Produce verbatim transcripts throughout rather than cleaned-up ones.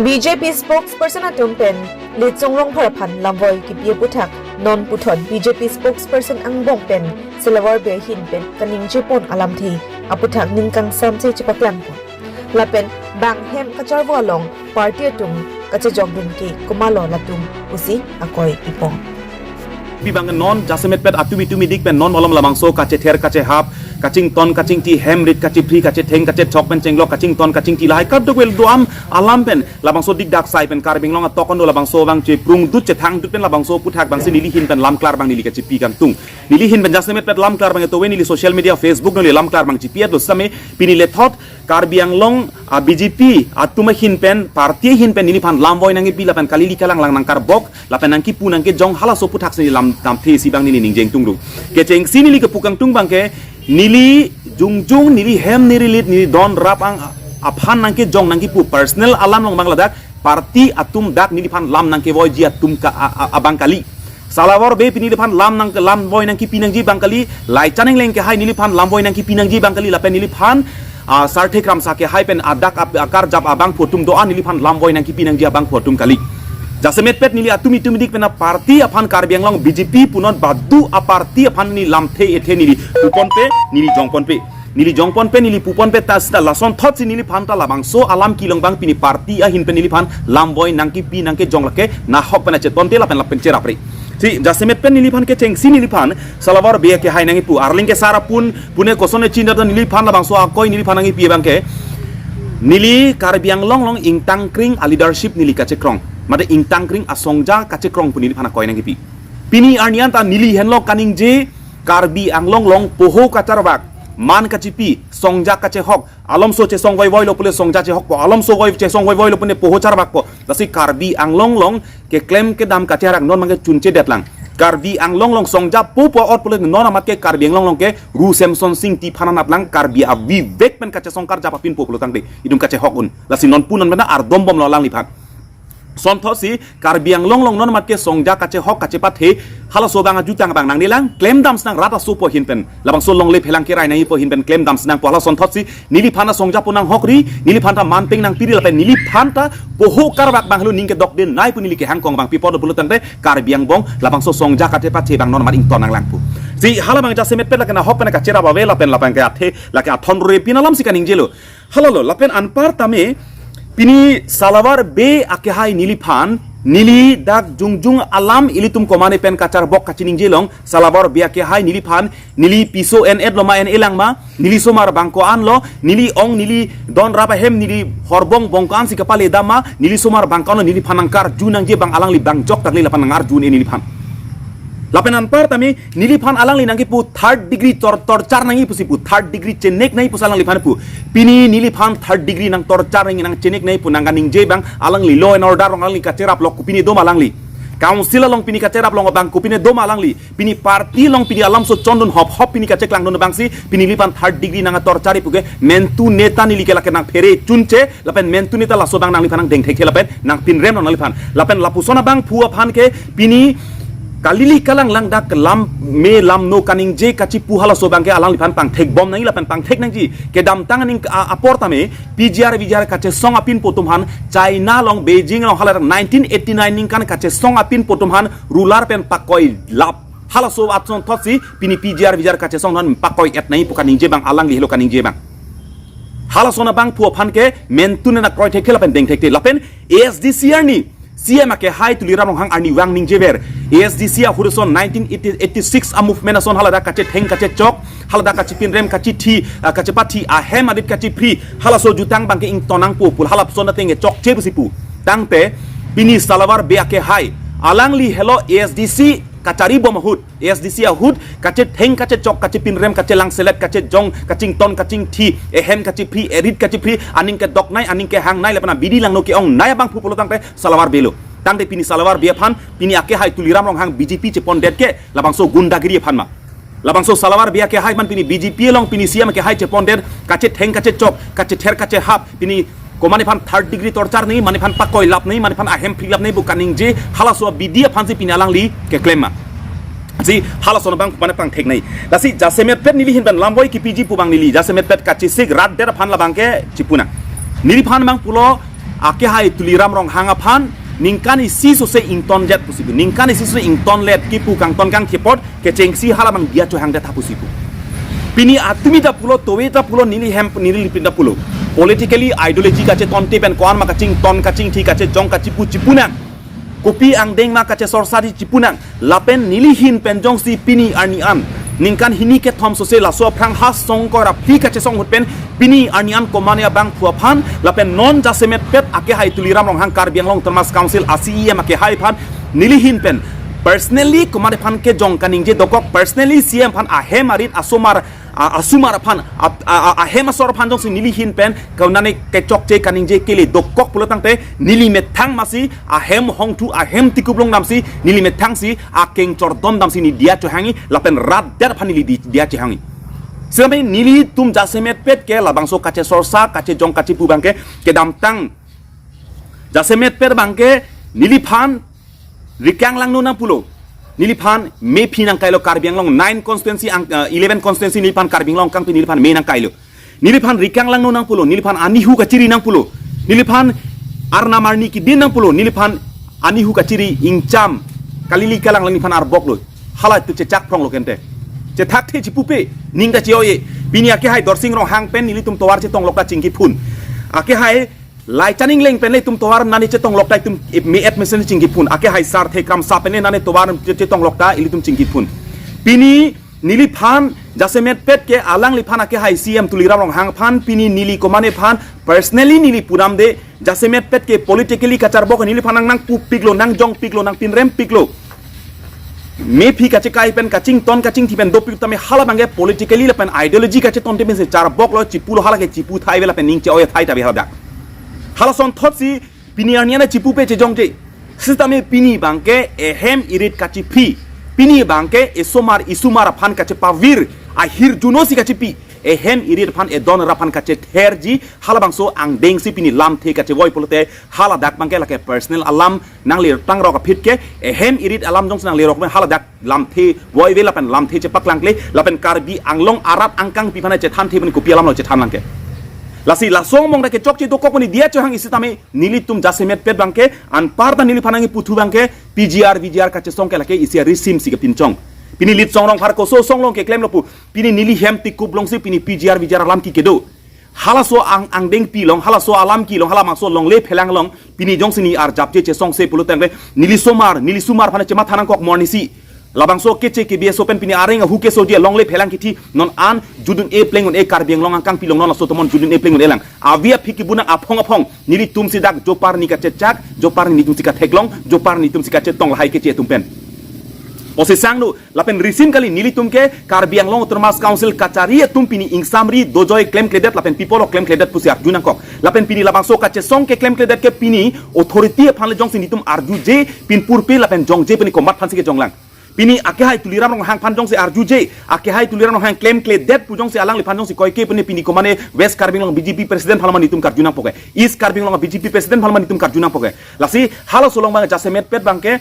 B J P spokesperson atum pen Litsong Rongphar aphan lamvoi kipi aputhak non puthot B J P spokesperson angbong pen Salawar Bey ahin pen kaningje pon alamthe aputhak ning kangsamse chepaklang pon. Lapen bang hem kacharvo along party atum kachejokdun ke komatlo latum pusi akoi ipon. Pi bang non jasemet pet atum itum idik pen non malom labangso kachether kachehap, kachington kachingthi, hem rit kachephri, kachetheng kachechok pen chenglok kachington kachingthi lahai kadokave do-an alam pen labangso dikdak sai pen Karbi Anglong atok kondo labangso abang cheprungdut chethangdut pen labangso aputhak abangsi neli ahin pen lamklar abang neli kachipi kangtung. Neli ahin pen jasemet pet lamklar abang etowe neli social media Facebook neli lamklar abang chipi-et lo sitame pini lethot Karbi Anglong a B J P atum ahin pen party ahin pen neliphan lamvoi nangkipi lapen kalili kalanglang nangkarbok lapen nangkipu nangkejong halaso aputhak si neli lam damthe si abang neli ningje ingtung ru. Kechengsi neli kepu kangtung abang ke neli jongjong neli hem neli rit neli don rap ang aphan nangkejong nangkipu personal alam along abang ladak party atum dak neliphan lam nangkevoiji atum ka a- a- abang kali. Salawar Bey pini neliphan lam nang lamvoi nangkipi nangji abang kali. Laichan Engleng kehai neliphan lamvoi nangkipi nangji abang kali lapen neliphan ah, Sarthe Kramsa kehai pen adak ap- akarjap abangphu atum do-an neliphan lamvoi nangkipi nangji abangphu atum kali. Jasemet pet neli atum itum idik pen a party aphan Karbi Anglong B J P punon badu a party aphan neli lamthe ethe neli puponpe neli jongponpe. Neli jongponpe neli puponpe ta sita lasonthotsi neliphan ta labangso alam kelong abang pini party ahin pen neliphan lamvoi nangkipi nangkejong lake nahok pen achetonte lapen lapen cherapre. Si jasemet pen neliphan kechengsi neliphan Salawar Bey kehai nangkipu arleng ke sar apun pune koson echinda ta neliphan labangso akoi neliphan nangkipi abang ke neli Karbi Anglong along ingtangkring a leadership neli kachekrong. Mate ingtangkring a songja kachekrong pu neliphan akoi nangkipi. Pini arni an ta neli henlo kaningje Karbi Anglong along poho kacharvak, man kachipi, songja kachehok, alomso chesong voivoi lo pule songja chehokpo, alomso voi chesong voivoi lo pune poho charvakpo. Lasi Karbi Anglong along keklem kedam kacherak non abang ke chunche detlang. Karbi Anglong along songja popo ot pule non amat ke Karbi Anglong along ke Ru Semson Sing Ingti aphan anatlang Karbi avivek pen kachesong karjap apinpo pulo tangte itum kachehok un. Lasi non punon pen ardombomlo alangliphan. Sonthotsi Karbi Anglong along non amat ke songja kachehok kachepathe halaso abang ajutang abang nangnelang klemdam sinang rat asopo ahin pen labangso longle phelang kerai nangpo ahin pen klemdam sinangpo hala sonthotsi neliphan ta songja pu nanghokri neliphan ta manpeng nangpiri lapen neliphan ta poho karvak abang helo ning kedokdenei pu neli kehangkong abang pi apot pulo tangte Karbi Anglong labangso songja kachepathe abang non amat ington nanglang pu. Si hala abang jasemet pet lake nahok pen kacherap ave lapen lapen ke athe lake athon rore pin alamsi kaningjelo. Halalo lapen anpar tame pini Salawar Bey akehai neliphan neli dak jongjong alam ilitum komane pen kacharbok kachiningje long Salawar Bey akehai neliphan neli piso en-et lo ma en-e lang ma neli somar bang ko-an lo neli ong neli don rap ahem neli horbong bong ko-ansi kapale dam ma neli somar bang ko-an lo neliphan nangkarju nangji abang alangli bang jok tangli lapen nangarju un-e neliphan. Lapen anpar tame neliphan alangli nangkipu third degree tor torture nangji pusi pu third degree chenek nangji pusi alangliphan pu. Pini neliphan third degree nang torture nangji nang chenek nangji pu nang kaningje abang alangli law and order along alangli kacherap lo kopine doma alangli. Council along pini kacherap lo abang kopine doma alangli. Pini party along pini alamso chondun hop hop pini kacheklangdun abangsi pini neliphan third degree nang torture pu ke mentu neta neli ke lake nangphere chunche lapen mentu neta laso abang nangliphan nangdengthek lapen nangpinrem nangliphan. Lapen lapuson abangphu aphan ke pini kalili kalanglang dak lam me lam no kaningje kachipu halaso abang ke alangliphan pangthekbom nangji lapen pangthek nangji kedamtang aning a- apor tame P G R V G R kachesong apinpo atum aphan China along Beijing along hala nineteen eighty nine ningkan kachesong apinpo atum aphan ruler pen pakoi lap. Halaso ason thotsi pini P G R V G R kachesong non pakoi et nangji pu kaningje abang alangli helo kaningje abang. Halason abangphu aphan ke mentu neta kroithekthe lapen dengthekthe lapen A S D C arni C M akehai Tuliram Ronghang arnivang ningjever A S D C ahut ason nineteen eighty six a movement ason haladak kachetheng kachechok haladak kachepinrem kachethi ah, kachepathi ahem arit kachephri halaso jutang abang ke ington nangpo pu halason ateng chokche pusi pu. Tangte pini Salawar Bey akehai alangli helo A S D C kacharibom ahut, A S D C ahut, kachetheng, kachechok, kachepinrem, kachelang selet, kachejong, kachington, kachingthi, ehem kachephri, erit kachephri, aning kedoknei, aning kehangnei, lapen abidi langno ke-ongnei abangphu pulo tangte Salawar Bey lo. Tangte pini Salawar Bey aphan, pini akehai Tuliram Ronghang B J P chepondet ke, labangso gundagiri aphan ma. Labangso Salawar Bey akehai man pini B J P along pini C M akehai chepondet, kachetheng, kachechok, kachether, kachehap, pini ko mane aphan third degree torture nangji, mane aphan pakoi lap nangji, mane aphan ahem phri lap nangji pu kaningje halaso abidi aphansi pini alangli keklem ma. Si halason abang mane pangthek nangji. Lasi jasemet pet neli ahin pen lamvoi kipiji pu abang neli jasemet pet kachesik rat der aphan labang ke chipu nang. Neliphan abang pulo Akehai Tuliram Ronghang aphan ningkan isi sose ingtonjet pusi pu. Ningkan isi sose ingtonlet kipu kangton kangthepot kechengsi hala abang diya chohangdet ha pusi pu. Pini atumi ta pulo, towe ta pulo, neli hem neli lipin ta pulo. Politically ideology kachetonte pen ko-an ma kachington kachingthi kachejong kachipu chipunang. Kopi angdeng ma kachesorsa di chipunang. Lapen neli ahin pen jongsi pini arni an ningkan hini kethom sose laso aphrang ha song koi ra phli kachesong ahut pen pini arni an komane abangphu aphan lapen non jasemetpet akehai Tuliram Ronghang Karbi Anglong Autonomous Council a C E M akehai aphan neli ahin pen personally komane aphan kejong kaningje dokok, personally C E M aphan ahem arit asomar a- asomar aphan a- a- a- ahem asor aphan jongsi neli ahin pen kaunane kechokche kaningje kele dokok pulo tangte neli methang masi ahem hongthu ahem tikup long damsi neli methang si akeng chordom damsi neli diya chohangji lapen rat det aphan neli di- diya chohangji. Sitame nelitum jasemetpet ke labangso kachesorsa kachejong kachipu abangke kedamtang jasemetpet abangke neliphan rikang langno nangpulo. Neliphan mephi nangkailo Karbi Anglong nine constituency ang uh, eleven constituency neliphan Karbi Anglong kangpi neliphan me nangkailo. Neliphan rikang langno nangpulo, neliphan anihu kachiri nangpulo, neliphan arnam arni kidin nangpulo, neliphan anihu kachiri ingcham kalili kalang lang neliphan arboklo. Hala tu chechak phronglo kente. Chethakthe chipupe, ning ta che-oye. Pini akehai Dorsing Ronghang pen nelitum tovar chetonglok ta chingkiphun. Akehai Laichan Engleng pen le itum tovar nani chetonglok ta itum me-et mesen chingkiphun. Akehai Sarthe Kramsa pen le nani tovar che- chetonglok ta ilitum chingkiphun. Pini neliphan jasemetpet ke alangliphan akehai C E M Tuliram Ronghang aphan pini neli komane aphan personally neli punam de jasemetpet ke politically kacharbok neliphan nang nangpupiklo nangjongpiklo nangpinrempiklo. Mephi kachekai pen kachington kachingthi pen dopik tame hala abangke politically lapen ideology kachetonte pensi charboklo chipulo hala ke chipu thai ve lapen ning che-oye thai ta ve hala dak. Hala sonthotsi pini arni an chipupe chejongje. Sitame pini abangke ehem irit kachiphi. Pini abangke esomar isomar aphan kachepavir ahirjuno si kachipi. Ehem irit aphan edon ra aphan kachetherji hala abangso angdengsi pini lamthe kachevoi pulote hala dak abangke lake personal alam nangli tangrok aphi ke ehem irit alam jongsi nangli rok pen hala dak lamthe voi ve lapen lamthe chepaklangkle lapen Karbi Anglong arat angkangpi aphan chethanthe pen kopi alamlo chethan nangke. Lasi laso angbong dak kechokche dokok pen diya chohangji sitame nelitum jasemetpet abangke anparta neliphan nangkiputhu abangke P G R V G R kachesong ke lake isi arisim si kepinchong. Pini Litsong Rongphar koso songlong keklemlo pu. Pini neli hem tikup longsi pini P G R V G R alam ke kedo. Halaso ang angdengpi along, halaso alam kelong, hala maso longle phelang along, pini jongsi neli arjapje chesongse pulo tangte, neli somar, neli somar aphan chematha nangkok morning si. Labangso keche ke B S O pen pini areng ahu keso dia longle phelang kithi, non an judun e pleng un e Karbi Anglong angkangpi along non laso tomon judun e pleng un e lang. Avi aphi kibunang aphong aphong, nelitum si dak jopar ni kachechak, jopar nelitum si katheklong, jopar nelitum si kachetong lahai keche atum pen. Posisang nu, lapen risim kali nelitum ke Karbi Anglong Autonomous Council kachari atum pini ingsamri dojoi klemkledet lapen pipolo klemkledet pusi arju nangkok. Lapen pini labangso kachesong keklemkledet ke pini authority aphan le jongsi nelitum arjuje pin purpe lapen jongje pini komat aphansi kejonglang. Pini akehai Tuliram Ronghang aphan jongsi arjuje, akehai Tuliram Ronghang klemkledet pu jongsi alangliphan jongsi koike pini pini komane West Karbi Anglong B J P president aphan ma nelitum karju nangpoke. East Karbi Anglong B J P president aphan ma nelitum karju nangpoke. Lasi halaso along abang jasemetpet abangke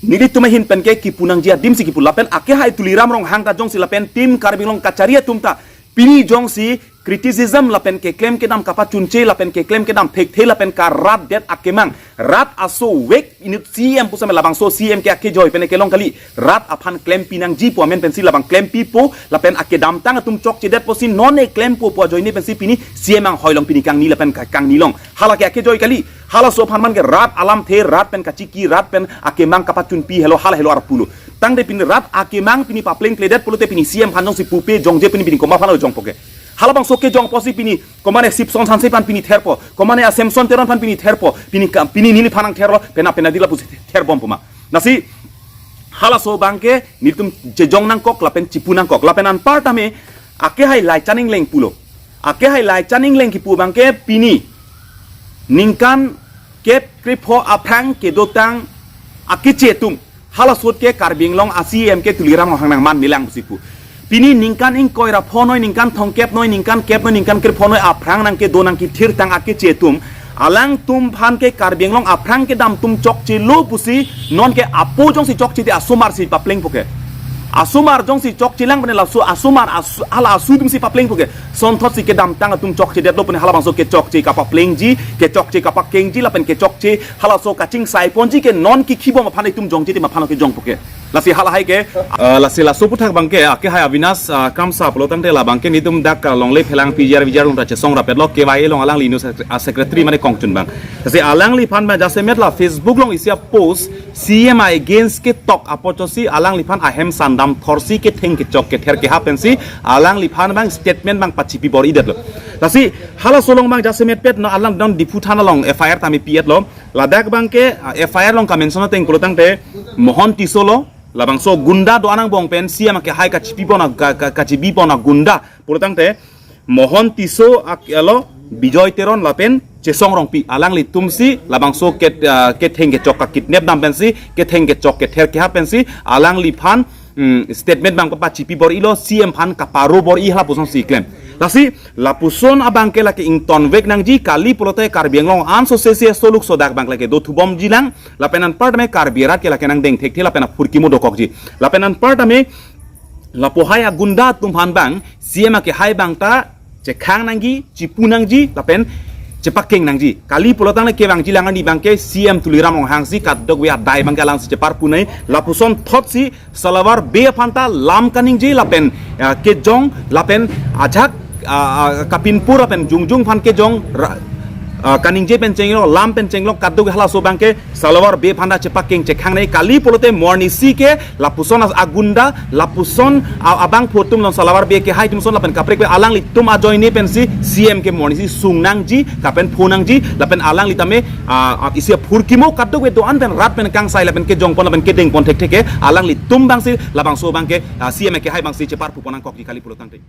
nelitum ahin pen ke kipu nangji adim si kipu lapen akehai Tuliram Ronghang ta jongsi lapen team Karbi Anglong kachari atum ta pini jongsi criticism lapen keklem kedam kapachunche lapen keklem kedam thekthe lapen karatdet akemang rat aso vek inut C M pusitame labangso C M ke akejoi pen kelong kali rat aphan klempi nangji pu amen pensi labang klempipo lapen akedamtang atum chokchedet pusi non e klempo pu ajoine pensi pini C M anghoi along pini kangni lapen ka- kangni along hala ke akejoi kali. Halaso aphan man ke rat alamthe, rat pen kachiki, rat pen akemang kapachunpi helo, hala helo arpulo. Tangte pini rat akemang pini paplengkledet pulote pini C M aphan jongsi pupe jongje pini pini komat aphan jongpoke. Halabangso kejong pusi pini komane Sipson Hanse aphan pini therpo, komane a Samson Teron aphan pini therpo, pini ka- pini neliphan nangtherlo, pena pena dila pusi therbom puma. Lasi halaso abangke nelitum chejong nangkok lapen chipu nangkok lapen anparta me akehai Laichan Engleng pulo. Akehai Laichan Engleng kipu abangke pini ningkan kep krepho aphrang kedotang akeche atum. Halaso ahut ke Karbi Anglong a C M ke Tuliram Ronghang nangman melang pusi pu. Pini ningkan ingkoi ra phonoi ningkan thomkep noi ningkan kep noi ningkan krepho noi aphrang nangkedo nangkethirtang akeche atum. Alangtum aphan ke Karbi Anglong aphrang kedam atum chokchelo pusi non ke apo jongsi chokche te asomar si paplengpoke. Asomar jongsi chokchelang pene laso asomar asu, hala asu atumsi papleng puke. Sonthotsi kedamtang atum chokchedetlo pene halabangso kechokche kapaplengji, kechokche kapakengji lapen kechokche halaso kachingsaponji ke non kikhibom aphan itum jongji tim aphan ke jong puke. Lasi halahai ke, ah, lasi laso aputhak abangke, ah, kehai Avinash, ah, Kramsa pulotangte labangke netum dak, ah, longle phelang P G R V G R along ta chesong rapetlo, K Y A along alangli news, ah, secretary mane kongchunbang. Lasi alangliphan ma jasemet la Facebook along isi a-post, C M against ketok apotsi alangliphan ahem sandam thorsi ketheng kechok kether keha pensi alangliphan abang statement abang pachipi bor-idetlo. Lasi halaso along abang jasemetpet no alang don Diphu thana along F I R tame pi-etlo. Ladak abangke, ah, F I R along kamention ateng pulotangte Mohon Tisso lo, labangso gunda do-an angbong pen C M akehai kachipipon a, ka, ka, kachibipon agunda pulotangte Mohon Tisso ak-, alo Bijoy Teron lapen Chesong Rongpi alanglitumsi labangso ket, ah, ketheng kechok ka kidnap dam pensi, ketheng kechok kether keha pensi alangliphan, mm, statement abang pachipi bor-ilo, C M aphan kaparo bor-i halapusonsi klem. Lasi lapuson abangke lake ingtonvek nangji, kali pulote Karbi Anglong anso sesi soluk sodak abang lake dothubomji lang, lapen anparta me Karbi arat ke lake nangdeng thekthe lapen aphurkimo dokokji. Lapen anparta me lapuhai agunda atum aphan abang C M akehai abang ta chekhang nangji, chipu nangji, lapen chepakeng nangji. Kali pulotangte kevangji lang arni abangke C M Tuliram Ronghangsi kadokave adai abangke alangsi cheparpu nai, lapuson thotsi Salavar Bey aphan ta lam kaningje lapen, ah, kejong lapen ajak, ah, ah, kapinpur lapen jongjong aphan kejong ra-, ah, kaningje pen chenglok, lam pen chenglok kadokave halaso abangke Salavar Bey aphan ta chepakeng chekhang nai, kali pulote mo arnisi ke lapuson as agunda, lapuson a-, abangphu atum along Salavar Bey akehai atum ason lapen kaprek pen alanglitum ajoine pensi C M ke mo arnisi sung nangji, kapen pho nangji, lapen alangli tame, ah, ah, isi aphurkimo kadokave do-an pen rat pen kangsai lapen kejongpon lapen kedengpon thekthe ke alanglitum abangsi labangso abangke, ah, C M akehai abangsi cheparpupon nangkokji kali pulotangte.